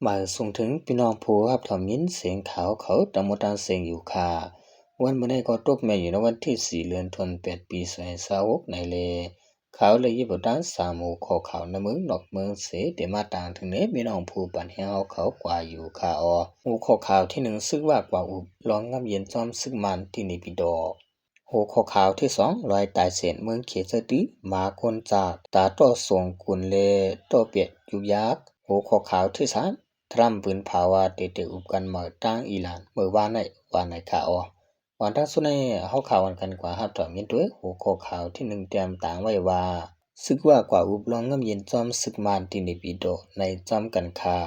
ມາສົ່ງເຖິງພີ່ນ້ອງຜູ້ຮັບຖອມຍິນສຽງຂ່າວເຂົາທັງໝົດທັງເສັງຢູ່ຄ່າ. ວັນມື້ນີ້ກໍຕົກແມ່ນຢູ່ໃນວັນທີສີ່ ເດືອນທັນວາ ແປດ ປີສອງພັນຊາວຫົກໃນແລ. ຂ່າວລະອຽດປະມານສາມຫົວຂໍ້ຂ່າວໃນເມືອງນອກເມືອງເສ ໄດ້ມາຕາງເຖິງໃນພີ່ນ້ອງຜູ້ປັນແຮງເຮົາເຂົາກວ່າຢູ່ຄ່າອໍ. ຫົວຂໍ້ຂ່າວທີໜຶ່ງ ຊຶກວາກວ່າອຸບລອງງາມເຢັນຈອມຊຶກມານທີ່ເນປິໂຕ. ຫົວຂໍ້ຂ່າວທີສອງ ລອຍຕາຍແສນເມືອງເຂດສະຕື້ ໝາໂກນຈາກ ຕາຕໍ່ສອງກຸນແລຕໍ່ແປດຍຸກຍາກ. ຫົວຂໍ້ຂ່າວທີສາມ ທຣຳປືນຜາວ່າເຕະເຕະອຸບກັນໃໝ່ຕ່າງອີຣານເມື່ອວານໃນ ວ່າໃນຂ່າວ. ກ່ອນທາງສຸດໃນ ເຮົາຂ່າວກັນກວ່າຮັບຖອມຍິນໂດຍຫົວຂໍ້ຂ່າວທີໜຶ່ງ ຕຽມຕາງໄວ້ວ່າ ຊຶກວາກວ່າອຸບລອງງາມເຢັນຈອມຊຶກມານທີ່ເນປິໂຕໃນຈອມກັນຄ່າ.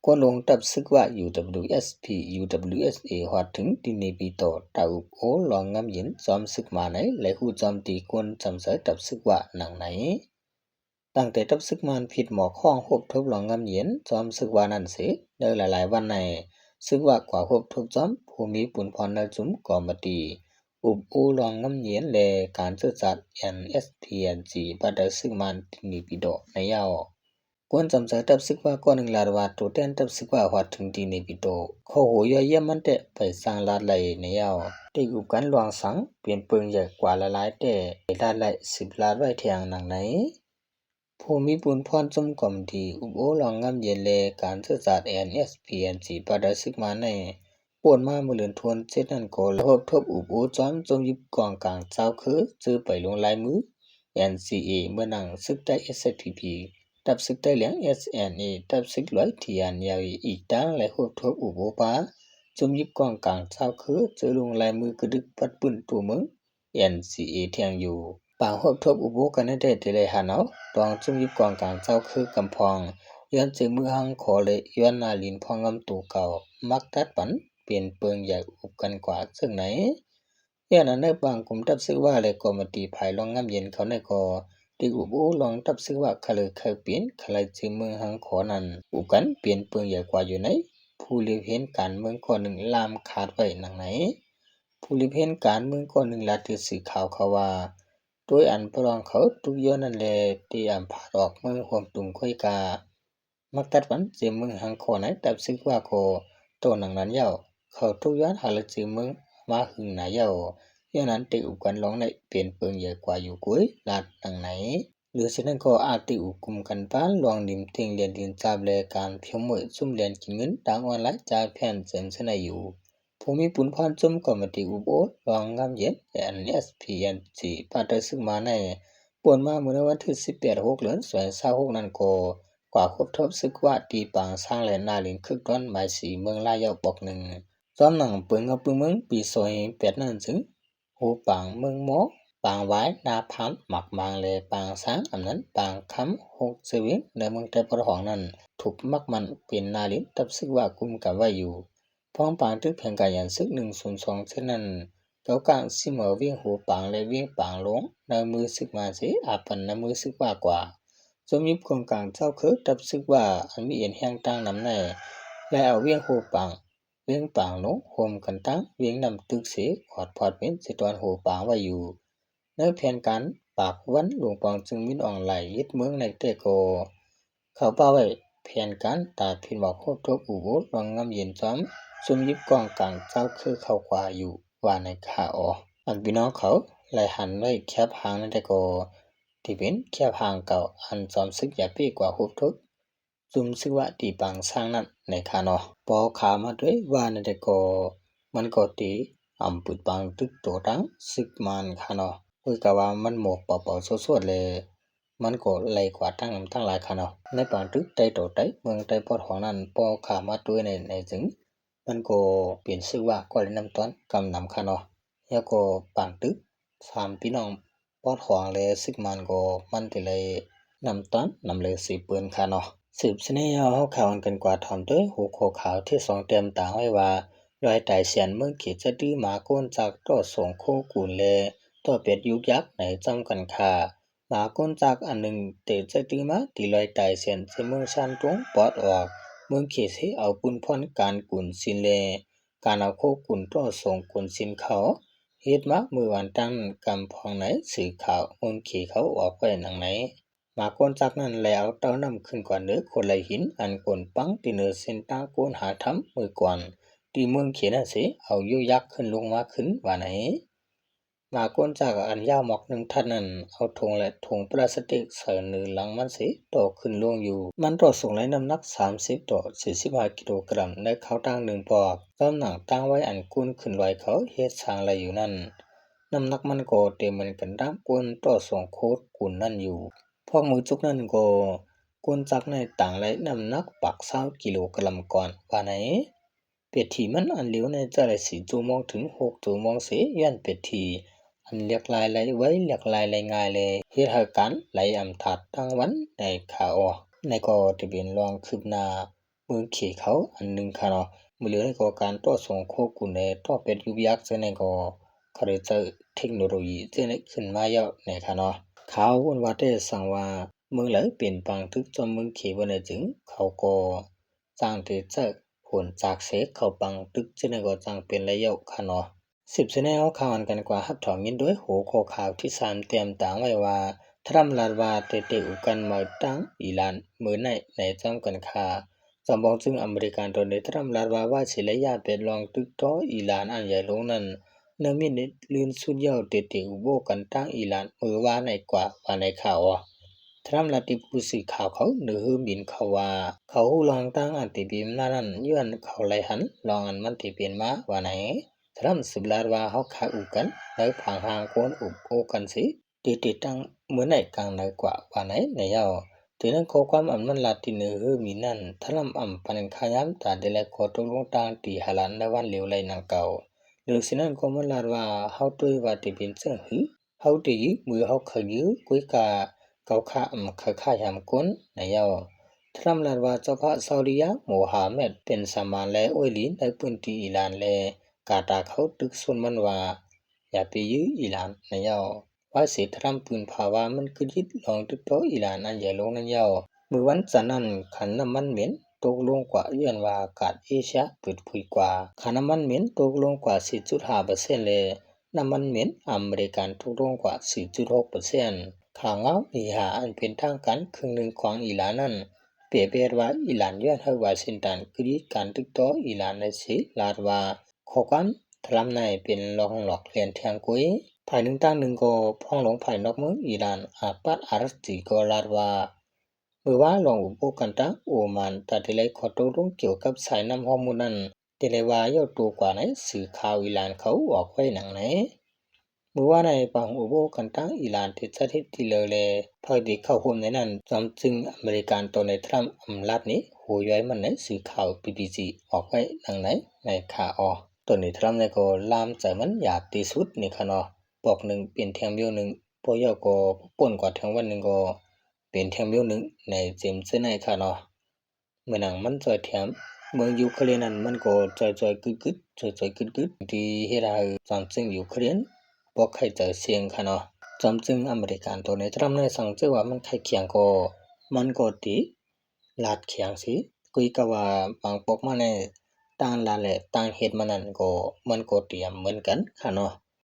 ກວນລົງທັບຊຶກວາ UWSP UWSA ຮອດເຖິງທີ່ເນປິໂຕ ຕາອຸບໂອ້ລອງງາມເຢັນຈອມຊຶກມານໃນ ແລະ ຮູ້ຈອມຕີກວນຈຳໃສທັບຊຶກວາໜັງໃນ. ຕັ້ງແຕ່ທັບຊຶກມານພິດໝອກຫ້ອງຮົບທົບລອງງາມເຢັນຈອມຊຶກວານັ້ນເສ ໃນຫຼາຍໆວັນໃນ ຊຶກວາກວ່າຮົບທົບຈອມຜູ້ມີປຸນພອນໃນຊຸມກອມມະຕິ ອຸບໂອ້ລອງງາມເຢັນ ແລະ ການເຊື້ອຊາດ NSPNC ພາຍໃຕ້ຊຶກມານທີ່ເນປິໂຕໃນເຍົາ. ກວນຈຳໃສທັບຊຶກວາກ້ອນໜຶ່ງລາດວ່າ ໂຕແທນທັບຊຶກວາຮອດເຖິງທີ່ເນປິໂຕ ຂໍໂຫຍ້ອຍຢ້ຽມມັນແຕ່ໄປສ້າງລາດໄລ່ໃນເຍົາ ໄດ້ອຸບກັນລວງສັງ ເປັນເປິງໃຫຍ່ກວ່າຫຼາຍໆແຕ່ ລາດໄລ່ສືບລາດໄວ້ແທງໜັງໃນ. ຜູ້ມີປຸນພອນຊຸມກອມມະຕິ ອຸບໂອ້ລອງງາມເຢັນ ແລະ ການເຊື້ອຊາດ NSPNC ພາຍໃຕ້ຊຶກມານໃນ ປ່ນມາມື້ເດືອນທັນວາເຈັດນັ້ນກໍ ໄດ້ຮົບທົບອຸບໂອ້ຈອມ ຊຸມຍຶດກອງກາງເຈົ້າຄື ເຈີໄປລົງລາຍມື NCA ເມືອງນັງຊຶກໃຕ້ SSPP ທັບຊຶກໃຕ້ຫຼຽງ SNA ທັບຊຶກຫຼວຍ TNLA ອີກທັງໄດ້ຮົບທົບອຸບໂອ້ປາ ຊຸມຍຶດກອງກາງເຈົ້າຄື ເຈີລົງລາຍມືກະດຶກປັດປື້ມຕົວເມືອງ NCA ແທງຢູ່. ປາງຮົບທົບອຸບໂອ້ກັນນັ້ນແທ້ ແຕ່ໄດ້ຫັນເອົາ ຕ້ອງຊຸມຍຶດກອງກາງເຈົ້າຄືກຳພອງ ຍ້ອນເຈີເມືອງຮັງຂໍ ແລະ ຍ້ອນໜ້າລິນພອງງາມໂຕເກົ່າ ມັກຕັດປັນ ເປັນເປິງໃຫຍ່ອຸບກັນກວ່າເຊິ່ງໃນ. ຍ້ອນອັນໃນບາງກຸ່ມທັບຊຶກວາ ແລະ ກອມມະຕິພາຍລອງງາມເຢັນເຂົາໃນກໍ ໄດ້ອຸບໂອ້ລອງທັບຊຶກວາຄະເລີຄະເປັນ ຄະໄລເຈີເມືອງຮັງຂໍນັ້ນ ອຸບກັນເປັນເປິງໃຫຍ່ກວ່າຢູ່ໃນ. ຜູ້ລິບເຫັນການເມືອງກ້ອນໜຶ່ງລາມຂາດໄວ້ໜັງໃນ. ຜູ້ລິບເຫັນການເມືອງກ້ອນໜຶ່ງລາວຕື່ສື່ຂ່າວເຂົາວ່າ ໂດຍອັນປະລອງເຂົາທຸກຍ້ອນນັ້ນແລ ທີ່ອຳພາດອອກເມືອງຮ່ວມຕຸງຂ້ອຍກາ ມັກຕັດວັນເຈີເມືອງຮັງຂໍໃນ ຕັບຊຶກວ່າກໍໂຕໜັງນັ້ນເຍົາ ເຂົາທຸກຍ້ອນຫາລະເຈີເມືອງມາຫຶງໜາເຍົາ ຍ້ອນນັ້ນໄດ້ອຸບກັນລອງໃນເປັນເປິງໃຫຍ່ກວ່າຢູ່ກຸຍລາດໜັງໃນ. ຫຼືສະນັ້ນກໍອາດໄດ້ອຸບກຸມກັນປານລອງດິນເຕັງຫຼຽນດິນຈາບ ແລະ ການພຽວເມີຍຊຸມແລນກິນເງິນທາງອອນລາຍຈາກແຜ່ນເຊີນເຊີນໃນຢູ່. ຜູ້ມີປຸນພອນຊຸມກອມມະຕິອຸບໂອ້ລອງງາມເຢັນ NSPNC ພາຍໃຕ້ຊຶກມານໃນ ປ່ນມາເມື່ອໃນວັນທີສິບແປດ ຫົກ ເດືອນ ສອງພັນຊາວຫົກນັ້ນກໍ ກວ່າຮົບທົບຊຶກວາທີ່ປາງຊ້າງ ແລະ ໜ້າລິນຄຶກດອນໝາຍສີ່ເມືອງລາວເຍົາປອກໜຶ່ງ. ຈອມໜັງເປິງເອົາປຶງເມືອງປີສອງພັນແປດນັ້ນເຊິ່ງ ໂຮປາງເມືອງມໍ, ປາງຫວາຍ, ນາພານ, ໝາກໝາງ ແລະ ປາງຊ້າງ ອຳນັ້ນປາງຄຳ ຫົກເຊວຽງ ໃນເມືອງໄຕ້ປອດຫອງນັ້ນ ຖືກໝັກໝັ້ນເປັນໜ້າລິນທັບຊຶກວາກຸມກຳໄວ້ຢູ່. ພວງປາງຕຶກແຜນການຍາມຊຶກ ໜຶ່ງສູນສອງເຈັດນັ້ນ ເກົາກາງຊິມເອົາວຽງໂຮປາງ ແລະ ວຽງປາງຫຼົງ ໃນມືຊຶກມານເສ ອາປັນໃນມືຊຶກວາກວ່າ. ຊົມຍິບກອງກາງເຈົ້າເຄີ ທັບຊຶກວາ ອັນມີເອັນແຮງຕັ້ງນຳໃນ ແລະ ເອົາວຽງໂຮປາງ ວຽງປາງຫຼົງ ໂຮມກັນຕັ້ງວຽງນ້ຳຕຶກເສ ຂອດພອດເປັນເສດອນໂຮປາງໄວ້ຢູ່. ໃນແຜນການປາກວັນ ຫຼວງປອງຈຶ່ງມິນອອງຫຼາຍເຮັດເມືອງໃນແຕ່ກໍ ເຂົາປ້າໄວ້ແຜນການຕາພິນໝອກໂຮບທົບອຸໂບດ ລອງງາມເຢັນຈອມ ຊຸມຍິບກອງກາງເຈົ້າຄືເຂົ້າຂວາຢູ່ ວ່າໃນຄາອໍ. ອັນພີ່ນ້ອງເຂົາໄລ່ຫັນໄວ້ແຄບຮ່າງນັ້ນແຕ່ກໍ ທີ່ເປັນແຄບຮ່າງເກົ່າ ອັນຈອມຊຶກຢາເປ້ກວ່າໂຮບທົບ ຊຸມຊຶກວະທີ່ປາງຊ້າງນັ້ນໃນຄານໍ. ພໍຂ່າວມາດ້ວຍວ່ານັ້ນແຕ່ກໍ ມັນກໍຕີອຳປືນປາງຕຶກໂຕຕັ້ງຊຶກມານຄານໍ. ເອີ ກະວ່າມັນໝົກເປົ່າໆໂຊດໆແລ ມັນກໍໄຫຼກວ່າຕັ້ງນຳຕັ້ງຫຼາຍຄານໍ. ໃນປາງຕຶກໄຕ້ໂຕໄຕ້ເມືອງໄຕ້ປອດຫອງນັ້ນ ພໍຂ່າວມາດ້ວຍໃນ ໃນຈຶ່ງ ມັນກໍເປັນຊຶກວະກໍໄດ້ນຳຕ້ອນກຳນຳຄານໍ. ແລ້ວກໍປາງຕຶກສາມພີ່ນ້ອງປອດຫອງ ແລ ຊຶກມານກໍມັນໄດ້ໄລ່ນຳຕ້ອນນຳເລີຊິເປີ້ນຄານໍ. ສືບຊະນີ້ເຮົາຂ່າວກັນກວ່າ ຖອມໂດຍຫົວຂໍ້ຂ່າວທີສອງ ແຕ້ມຕາງໄວ້ວ່າ ລອຍຕາຍແສນເມືອງເຂດສະດື ໝາໂກນຈັກຕໍ່ສອງໂຄກູນ ແລ ຕໍ່ແປດຍຸກຍັກໃນຈ້ຳກັນຄ່າ. ໝາກົນຈັກອັນໜຶ່ງແຕ່ຈະຕື່ມາ ທີ່ລອຍຕາຍແສນ ເຊິ່ງເມືອງຊານຕົງປອດອອກ ເມືອງເຂເຊ ເອົາປຸນພອນການກຸນຊິນ ແລ ການເອົາໂຄກຸນຕໍ່ສອງກຸນຊິນເຂົາ ເຮັດມາເມື່ອວານຕັ້ງກຳພອງໃນສື່ຂ່າວມູນເຂເຂົາອອກໄວ້ໜັງໃນ. ໝາໂກນຈັກນັ້ນໄລ່ເອົາເຕົ້ານ້ຳຂຶ້ນກວ່າເໜືອໂຂດໄຫຼຫີນ ອັນໂກນປັງທີ່ເໜືອເສັ້ນທາງໂກນຫາຖ້ຳເມື່ອກ່ອນ ທີ່ເມືອງເຂດນັ້ນເສຍ ເອົາຍຸກຍັກຂຶ້ນລົງມາຂຶ້ນວ່າໃນ. ໝາໂກນຈັກອັນຍາວໝອກໜຶ່ງທັດນັ້ນ ເອົາຖົງ ແລະ ຖົງປລາສຕິກໃສ່ເໜືອຫຼັງມັນເສຍ ຕໍ່ຂຶ້ນລົງຢູ່. ມັນຕໍ່ສົ່ງໄດ້ນ້ຳໜັກສາມສິບຕໍ່ສີ່ສິບຫ້າກິໂລກຣາມ ໃນຄາວຕັ້ງໜຶ່ງປອກ. ສ່ວນໜັງຕັ້ງໄວ້ອັນໂກນຂຶ້ນລອຍເຂົາເຮັດສ້າງໄດ້ຢູ່ນັ້ນ ນ້ຳໜັກມັນກໍເຕັມເໝືອນກັນຕາມໂກນຕໍ່ສົ່ງໂຄດກຸນນັ້ນຢູ່. ພວກມື້ຈຸກນັ້ນກໍ ໂກນຈັກໃນຕ່າງໄດ້ນ້ຳໜັກປາກຊາວກິໂລກຣາມກ່ອນວ່າໃນ. ແປດທີ່ມັນອັນເຫຼວໃນຈະໄດ້ສີ່ຊົ່ວໂມງເຖິງຫົກຊົ່ວໂມງເສຍ ຍ້ອນແປດທີ່ອັນລຽກລາຍໄດ້ໄວ ລຽກລາຍໄດ້ງ່າຍ ແລະ ເຮັດໃຫ້ການໄຫຼອຳຕາດທັງວັນໃນຂາອອກ. ໃນກໍຈະເປັນເລື່ອງຄືບໜ້າເມືອງເຂດເຂົາອັນໜຶ່ງຂະເນາະ. ມື້ເລີວໃນກໍການຕໍ່ສົ່ງໂຄດກຸນ ແລະ ຕໍ່ແປດຍຸກຍັກເຊິ່ງໃນກໍ ເຂົາໄດ້ໃຊ້ເທັກໂນໂລຢີເຊິ່ງໃນຂຶ້ນມາແລ້ວໃນຂະເນາະ. ຂ່າວວຸ້ນວ່າແຕ່ສັ່ງວ່າເມືອງໃດເປັນປາງຕຶກຈອມເມືອງເຂດບໍ່ແນ່ຈຶ່ງ ເຂົາກໍ ຈ້າງທີ່ຈະໂຫນຈາກເສເຂົ້າປາງຕຶກ ເຊັ່ນໃດກໍຈ້າງເປັນໄລຍະຂະເນາະ. ສືບເສຍແນວຂ່າວອັນກັນກວ່າ ຮັບຖອງຍິນດ້ວຍຫົວຂໍ້ຂ່າວທີສາມ ຕຽມຕາງໄວ້ວ່າ ທຣຳລັດວ່າເຕເຕອຸກັນເໝີຕາງອີຣານມື້ໃນໃນຈອມກັນຄ່າ. ຈອມປອງຈຶ່ງອາເມລິກັນໂດນັລ ທຣຳລັດວ່າ ວ່າຊິໄລຍະແປດລອງຕຶກຕໍ່ອີຣານອັນໃຫຍ່ຫຼວງນັ້ນ ເນີມິດລື່ນສຸດຍອດເຕເຕອຸໂບກັນຕາງອີຣານມື້ວານໃນກວ່າວ່າໃນຂ່າວ. ທຣຳລັດຕິຜູ້ສື່ຂ່າວເຂົາເໜີເຮືອບິນເຂົາວ່າ ເຂົາຮູ້ລອງຕາງອັນທີ່ເປັນມານັ້ນ ຍ້ອນເຂົາໄລ່ຫັນລອງອັນມັນທີ່ເປັນມາວ່າໃນ. ທຣຳສືບລາດວ່າ ເຮົາຂາອຸກັນໃນຜາງຮ່າງໂກນອຸບໂອກັນຊິ ຕິດຕິດຕັ້ງມື້ໃນກາງໃນກວ່າວ່າໃນໃນເຍົາ. ແຕ່ໃນຂໍ້ຄວາມອັນມັນລາດຕິເໜີເຮືອບິນນັ້ນ ທຣຳອຳປັນຂະຍາມຕາໄດ້ແລະ ຂໍຕົກລົງຕາງທີ່ຫາລັນໃນວັນເລວໄລນຳເກົ່າ. ເລື່ອງເຊັ່ນນັ້ນກໍມັນລາດວ່າ ເຮົາຕົວວ່າທີ່ເປັນເຊິ່ງຫື ເຮົາໄດ້ຢື້ມືເຮົາຂະຢື້ ກຸຍກາເກົາຂະອຳຂະຂາຍຫາມກົ້ນໃນເຍົາ. ທຣຳລາດວ່າ ເຈົ້າພະຊາວດີຍາ ໂມຮາແມັດ ເປັນສາມານ ແລ ໂອຍລີ ໃນພື້ນທີ່ອີຣານ ແລ ກາຕາເຂົາຕຶກຊົນມັນວ່າ ຢ່າໄປຢື້ອີຣານໃນເຍົາ. ວ່າເສດທຣຳປືນພາວ່າມັນຄືຢິດລອງຕຶກຕໍ່ອີຣານອັນໃຫຍ່ຫຼວງນັ້ນເຍົາ. ມື້ວັນຈັນນັ້ນ ຄັນນ້ຳມັນເໝັນຕົກລົງກວ່າ ຍ້ອນວ່າອາກາດເອເຊຍເປີດຜຸຍກວ່າ ຄ່ານ້ຳມັນເໝັນຕົກລົງກວ່າສີ່ຈຸດຫ້າເປີເຊັນ ແລ ນ້ຳມັນເໝັນອາເມລິກັນຕົກລົງກວ່າສີ່ຈຸດຫົກເປີເຊັນ. ຄ່າງາວ V ຫ້າ ອັນເປັນທາງການເຄິ່ງໜຶ່ງຂອງອີຣານນັ້ນ ແປແບບວ່າອີຣານຍ້ອນໃຫ້ວາຊິງຕັນກະດິດການຕິດຕໍ່ອີຣານໃນເສລາດວ່າ ຂໍ້ຄວາມທຣຳໃນເປັນລອກຫຼອກລຽນທຽງກຸຍ. ຝ່າຍໜຶ່ງທາງໜຶ່ງກໍພອງຫຼວງພາຍນອກເມືອງອີຣານ ອາບາດ ອາຣັກຊີ ກໍລາດວ່າ ເມື່ອວານລອງອຸປະກັນຕາງໂອມານ ຕາໄດ້ໄດ້ຂໍ້ຕົກລົງກ່ຽວກັບສາຍນ້ຳຮອດມຸດນັ້ນ ແຕ່ໄດ້ວ່າເຍົາໂຕກວ່າໃນສື່ຂ່າວອີຣານເຂົາອອກໄວ້ໜັງໃນ. ມື້ວານໃນປາງໂອໂບກັນຕາງອີຣານທີ່ຈັດເຮັດທີ່ເລີແລ ພາກທີ່ເຂົ້າຮ່ວມໃນນັ້ນ ຈອມຈຶ່ງອາເມລິກັນໂດນັລ ທຣຳ ອຳລັດນີ້ ໂຫຍ້ອຍມັນໃນສື່ຂ່າວ ບີບີຊີ ອອກໄວ້ດັ່ງໃດໃນຂາອອກ. ໂດນັລ ທຣຳ ນີ້ກໍລາມໃຈມັນຢາກທີ່ສຸດນີ້ຂະເນາະ. ປອກໜຶ່ງເປັນແທງມ້ຽວໜຶ່ງ ປອກເຍົາກໍປົນກວ່າແທງວັນໜຶ່ງກໍເປັນແທງມ້ຽວໜຶ່ງ ໃນເຈັມເຈີໃນຂະເນາະ. ເມື່ອນາງມັນຊ່ອຍແຖມເມືອງຢູເຄຣນນັ້ນ ມັນກໍຈ່ອຍໆກຶດໆ ຈ່ອຍໆກຶດໆ ທີ່ເຮັດໃຫ້ຈອມຈຶ່ງຢູເຄຣນບໍ່ໄຄໃຈເສັງຂະເນາະ. ຈອມຈຶ່ງອາເມລິກັນໂດນັລ ທຣຳ ໃນສັງເຈວ່າມັນໄຄຂຽງກໍ ມັນກໍຕິລາດຂຽງຊິ ກຸຍກະວ່າບາງປອກມາໃນຕ່າງລາດ ແລະ ຕ່າງເຮັດມານັ້ນກໍ ມັນກໍຕຽມເໝືອນກັນຂະເນາະ.